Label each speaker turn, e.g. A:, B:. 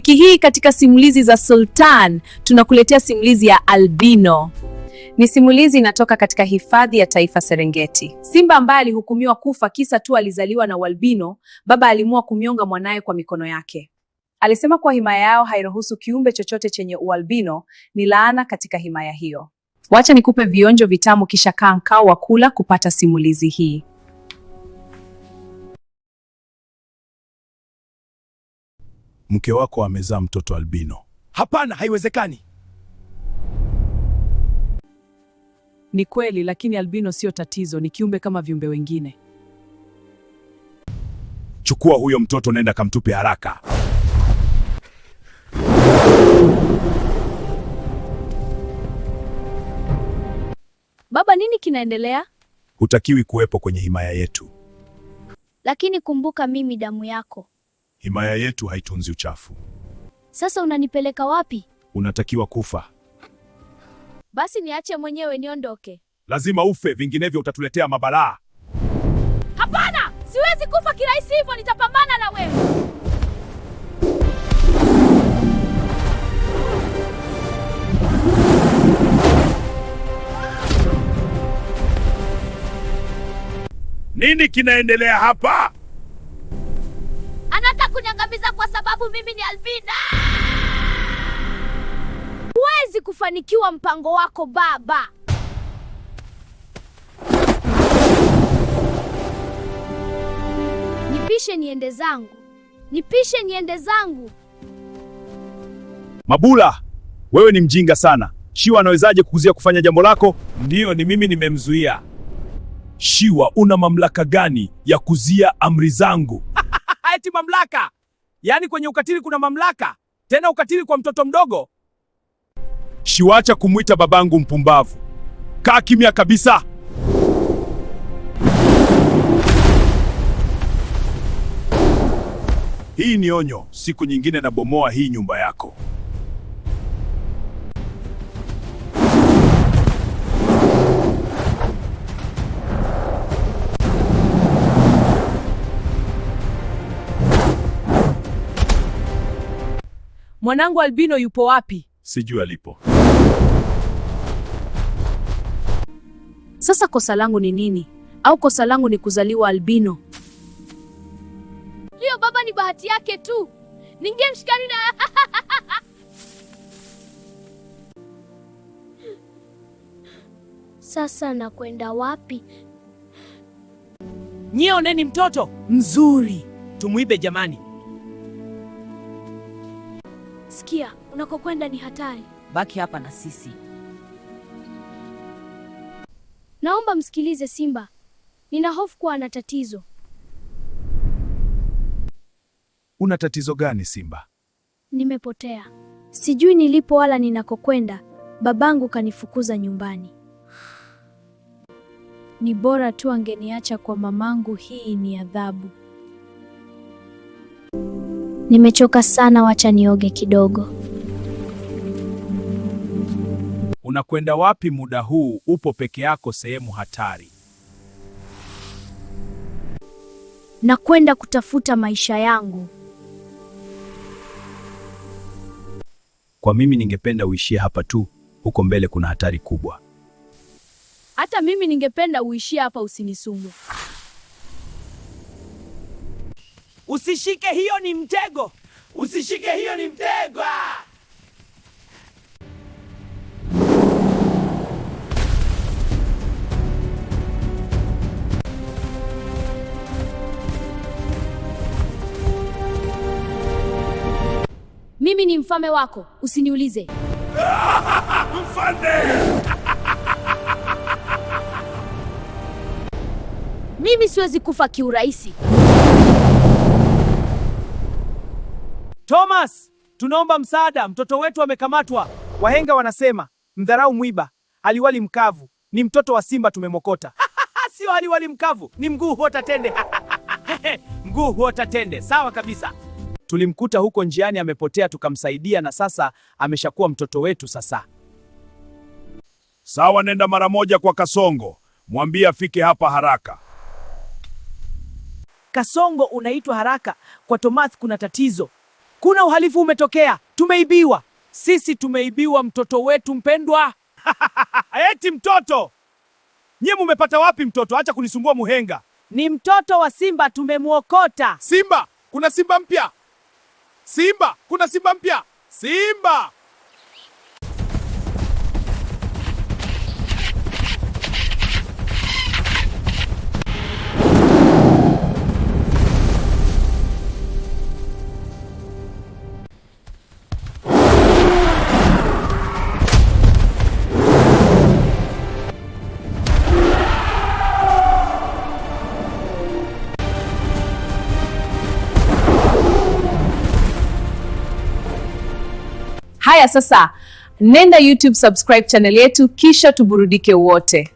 A: Wiki hii katika simulizi za Sultan tunakuletea simulizi ya Albino. Ni simulizi inatoka katika hifadhi ya taifa Serengeti. Simba ambaye alihukumiwa kufa kisa tu alizaliwa na ualbino, baba aliamua kumnyonga mwanaye kwa mikono yake. Alisema kuwa himaya yao hairuhusu kiumbe chochote chenye ualbino, ni laana katika himaya hiyo. Wacha nikupe vionjo vitamu kisha kaa mkao wa kula kupata simulizi hii.
B: Mke wako amezaa mtoto albino.
C: Hapana, haiwezekani.
A: Ni kweli, lakini albino sio tatizo, ni kiumbe kama viumbe wengine.
B: Chukua huyo mtoto, nenda kamtupe haraka.
D: Baba, nini kinaendelea?
B: Hutakiwi kuwepo kwenye himaya yetu.
D: Lakini kumbuka mimi damu yako.
B: Himaya yetu haitunzi uchafu.
D: Sasa unanipeleka wapi?
B: Unatakiwa kufa.
D: Basi niache mwenyewe niondoke.
B: Lazima ufe, vinginevyo utatuletea mabalaa.
D: Hapana, siwezi kufa kirahisi hivyo, nitapambana na wewe.
B: Nini kinaendelea hapa?
D: Anataka kuniangamiza kwa sababu mimi ni albina. Huwezi kufanikiwa mpango wako baba. Nipishe niende zangu, nipishe niende zangu.
B: Mabula, wewe ni mjinga sana. Shiwa anawezaje kukuzuia kufanya jambo lako?
C: Ndiyo, ni mimi nimemzuia.
B: Shiwa, una mamlaka gani ya kuzia amri zangu?
C: Eti mamlaka? Yaani kwenye ukatili kuna mamlaka? Tena ukatili kwa mtoto mdogo?
B: Shiwa, acha kumwita babangu mpumbavu. Kaa kimya kabisa. Hii ni onyo, siku nyingine nabomoa hii nyumba yako.
A: Mwanangu albino yupo wapi?
B: Sijui alipo.
D: Sasa kosa langu ni nini? Au kosa langu ni kuzaliwa albino? Hiyo baba ni bahati yake tu. Ningemshikani na Sasa nakwenda wapi?
C: Nyie oneni mtoto mzuri, tumuibe jamani.
D: Sikia, unakokwenda ni hatari.
E: Baki hapa na sisi.
D: Naomba msikilize Simba. Nina hofu kuwa ana tatizo.
B: Una tatizo gani Simba?
D: Nimepotea. Sijui nilipo wala ninakokwenda. Babangu kanifukuza nyumbani. Ni bora tu angeniacha kwa mamangu, hii ni adhabu. Nimechoka sana, wacha nioge kidogo.
B: Unakwenda wapi muda huu? Upo peke yako sehemu hatari.
D: Nakwenda kutafuta maisha yangu.
B: Kwa mimi ningependa uishie hapa tu, huko mbele kuna hatari kubwa.
D: Hata mimi ningependa uishie hapa, usinisumbue.
C: Usishike, hiyo ni mtego! Usishike, hiyo ni mtego!
D: Mimi ni mfalme wako, usiniulize.
B: Mfalme!
D: Mimi siwezi kufa kiurahisi.
C: Thomas, tunaomba msaada, mtoto wetu amekamatwa. Wahenga wanasema mdharau mwiba, haliwali mkavu. Ni mtoto wa simba tumemokota. Sio haliwali mkavu, ni mguu huota tende. Mguu huota tende, sawa kabisa. Tulimkuta huko njiani amepotea, tukamsaidia na sasa ameshakuwa mtoto wetu sasa.
B: Sawa, nenda mara moja kwa Kasongo, mwambie afike hapa haraka.
C: Kasongo, unaitwa haraka. Kwa Thomas kuna tatizo. Kuna uhalifu umetokea, tumeibiwa. Sisi tumeibiwa mtoto wetu mpendwa. Eti mtoto? Nyie mumepata wapi mtoto? Acha kunisumbua muhenga. Ni mtoto wa simba tumemwokota.
E: Simba, kuna simba mpya. Simba, kuna simba mpya. Simba!
A: Haya sasa, nenda YouTube subscribe channel yetu kisha tuburudike wote.